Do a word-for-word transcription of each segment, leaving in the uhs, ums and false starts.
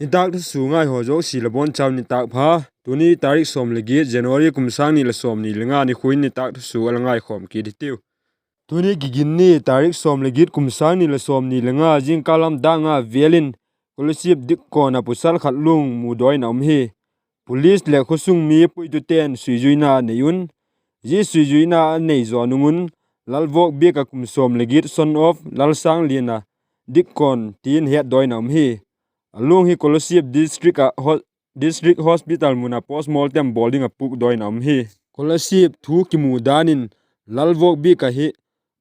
Nitâk thusuak ngaihaw zosia la bawn chau nitâk pha. Tuni tarik sawm le giat January kum sâng ni leh sawmni le nga nikhua in nitâk thusuak a la ngaikhawm kit hitiu. Tuni Kiginni tarik sawm le giat kum sâng ni leh sawmni le nga zingkal lam dang a vêl in Kolasib dikkawn ah pasal khat luang mudaw in a um hi. Police leh khawsung mi puitute'n suizuina a nei un. Zia suizuina a nei zaw nung un, Lalvawk biak ah kum sawm le giat son of Lalsanglian a dikkawn ti'n hetdaw in a um hi. A luang hi Kolasib District Hospital mun ah post mortem bawl ding ah pukdaw in a um hi. Kolasib thu kimu dan in Lalvawk biak ah hi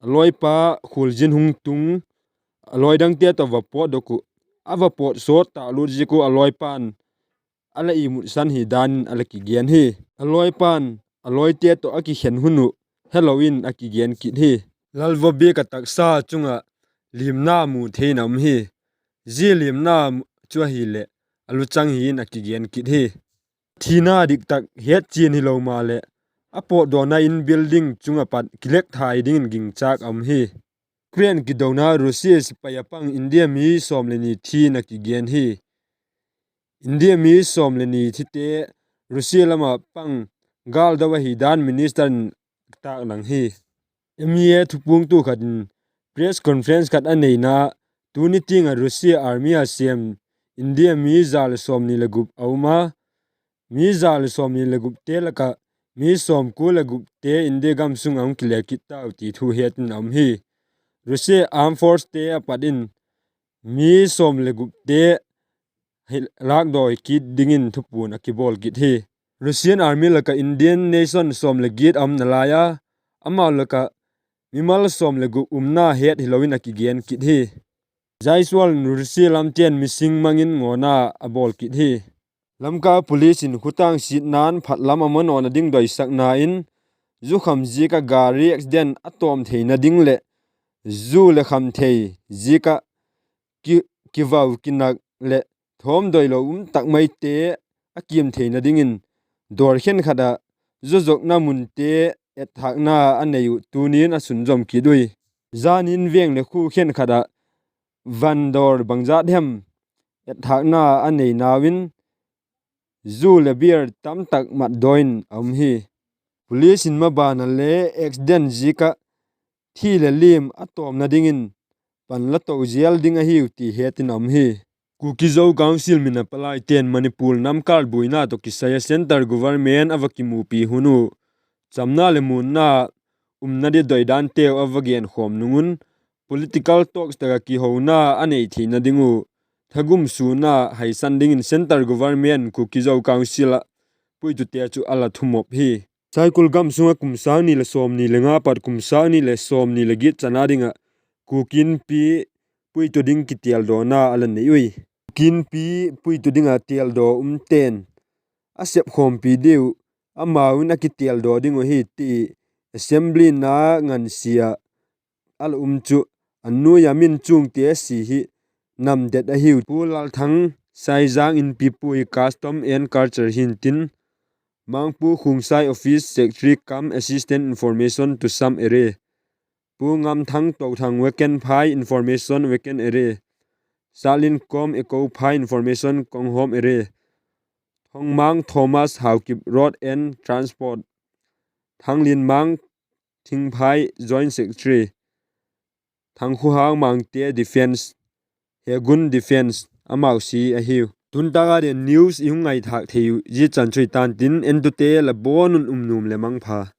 a lawipa khualzin hung tung, a lawi dangte tawh va pawtdok uh, a va pawt sawt ta lut ziak uh a lawipa'n a la imutsan hi dan in a la kigen hi. A lawipa'n a lawite tawh a kikhen hun uh helo in a kigen kit hi. Lalvawk biak ah taksa chung ah liamna mu thei in a um hi. Zia liamna chu ahileh a luchang hi in a kigen kit hi. Thina diktak hetchian hilo maleh a pawtdawna in building chung ah pat kilekthai dingin gingchâk a um hi. Ukraine kidona Russia sipai ah pang India mi sawm le ni thi in a kigen hi. India mi sawm le ni thite Russia lam ah pang gâl do ahi dan minister in tâklang hi. M E A thupuangtu khat in press conference khat a neina, tuni tiang ah Russia army a sêm India mi za le sawmni le gup a um a, mi za le sawmni le gupte lak ah mi sawmkua le gupte India gam sung ah hung kile kit tau ti thu het in a um hi. Russia armed forcete a pat in mi sawm le gupte lâkdawi kit dingin thupuan a kibawl kit hi. Russian army lak ah Indian nation sawm le giat a um nalai a, amau lak ah mimal sawm le gup umna het hilo in a kigen kit hi. Jaiswal in Russia lamte'n missing mang in ngawna a bawl kit hi. Lamka police in khutâng siatna'n phat lam a manawna ding doisakna in, zukham ziak ah gari accident a tawm theina ding leh zu leh kham thei ziak ah kivau kinak leh thawm doilo um tak maite a kiam theina dingin dawr khenkhat ah zu zokna munte etthâkna a nei uh tuni'n a sunzawm kit ui. Zan in veng leh khua khenkhat ah van dawr bangzat hem etthâkna a neinau in, zu leh beer tamtak matdaw in a um hi. Police in maban a le accident ziak ah thi leh liam a tawmna dingin pan la to zel ding ahiu ti het in a um hi. Kuki-Zo Council min a palaite'n Manipur namkâl buaina tawh kisai a centre government a va kimupi hun uh, chamna leh muanna umna ding doidanteu a va genkhawm nung un, political talks tak ah kihouna a nei theina ding uh thagum suana haisan dingin centre government Kuki-Zo Council ah puitute chu a la thumop hi. Saikul gam sung ah kum sâng ni leh sawmni le nga pat kum sâng ni leh sawmni le giat chan a ding ah Kuki Inpi puitu ding kitêldawna a la nei ui. Kuki Inpi puitu ding ah têldaw umte'n a sepkhawmpi diu amau in a kitêldaw ding uh hi ti Assembly na ngansia ah a la um chu a nuai a min chuangte si hi namdet ahiu Pu Lalthang Saizang Inpipui Custom and Culture hintin, Mangpu Khungsai Office Secretary cum Assistant Information to some area, Pu Ngamthang Touthang Wekenphai Information Weken area, Satlin Kom Ekophai Information Konghom area, Thongmang Thomas Haokip Road and Transport, Thanglin Mang Thingphai Joint Secretary, Thangkhuhang Mangte Defence, Hegun Defence amau si ahiu. Tun tak a ding news i hung ngaithâk thei uh zia chan chu i tantin, entute la bawn un um nuam leh mangpha.